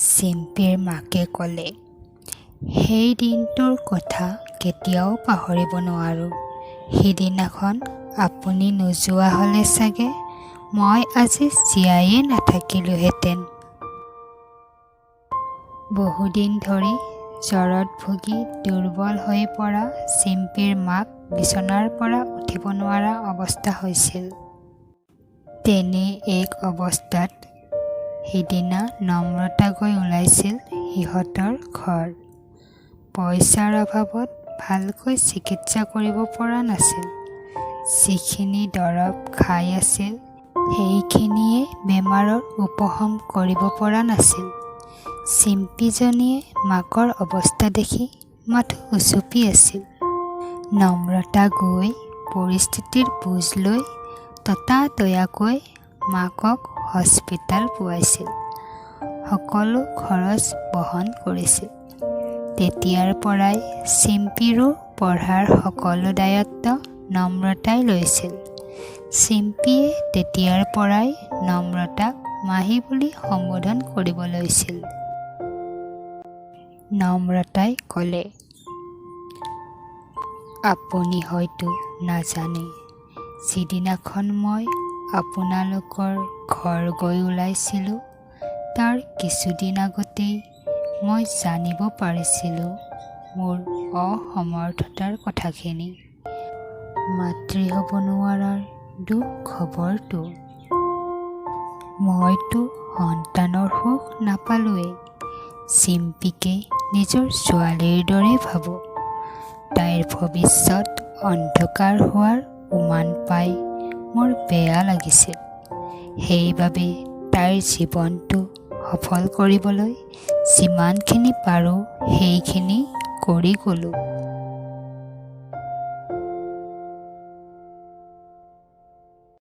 চিম্পীৰ মাকে ক'লে, সেই দিনটোৰ কথা কেতিয়াও পাহৰিব নোৱাৰোঁ। সিদিনাখন আপুনি নোযোৱা হ'লে চাগে মই আজি জীয়াইয়ে নাথাকিলোহেঁতেন। বহুদিন ধৰি জ্বৰত ভুগি দুৰ্বল হৈ পৰা চিম্পীৰ মাক বিচনাৰ পৰা উঠিব নোৱাৰা অৱস্থা হৈছিল। তেনে এক অৱস্থাত সিদিনা নম্ৰতা গৈ ওলাইছিল সিহঁতৰ ঘৰ। পইচাৰ অভাৱত ভালকৈ চিকিৎসা কৰিব পৰা নাছিল। যিখিনি দৰৱ খাই আছিল, সেইখিনিয়ে বেমাৰৰ উপশম কৰিব পৰা নাছিল। চিম্পীজনীয়ে মাকৰ অৱস্থা দেখি মাথো উচুপি আছিল। নম্ৰতা গৈ পৰিস্থিতিৰ বুজ লৈ ততাতৈয়াকৈ মাকক হস্পিতাল পোৱাইছিল। সকলো খৰচ বহন কৰিছিল। তেতিয়াৰ পৰাই চিম্পীৰো পঢ়াৰ সকলো দায়িত্ব নম্ৰতাই লৈছিল। চিম্পীয়ে তেতিয়াৰ পৰাই নম্ৰতাক মাহী বুলি সম্বোধন কৰিব লৈছিল। নম্ৰতাই ক'লে, আপুনি হয়তো নাজানে, যিদিনাখন মই আপোনালোকৰ ঘৰ গৈ ওলাইছিলোঁ, তাৰ কিছুদিন আগতেই মই জানিব পাৰিছিলোঁ মোৰ অসমৰ্থতাৰ কথাখিনি, মাতৃ হ'ব নোৱাৰাৰ দুঃখবৰটো। মইতো সন্তানৰ সুখ নাপালোৱেই, চিম্পীকে নিজৰ ছোৱালীৰ দৰে ভাবোঁ। তাইৰ ভৱিষ্যত অন্ধকাৰ হোৱাৰ উমান পাই মোৰ বেয়া লাগিছিল। সেইবাবে তাইৰ জীৱনটো সফল কৰিবলৈ যিমানখিনি পাৰোঁ সেইখিনি কৰি গ'লোঁ।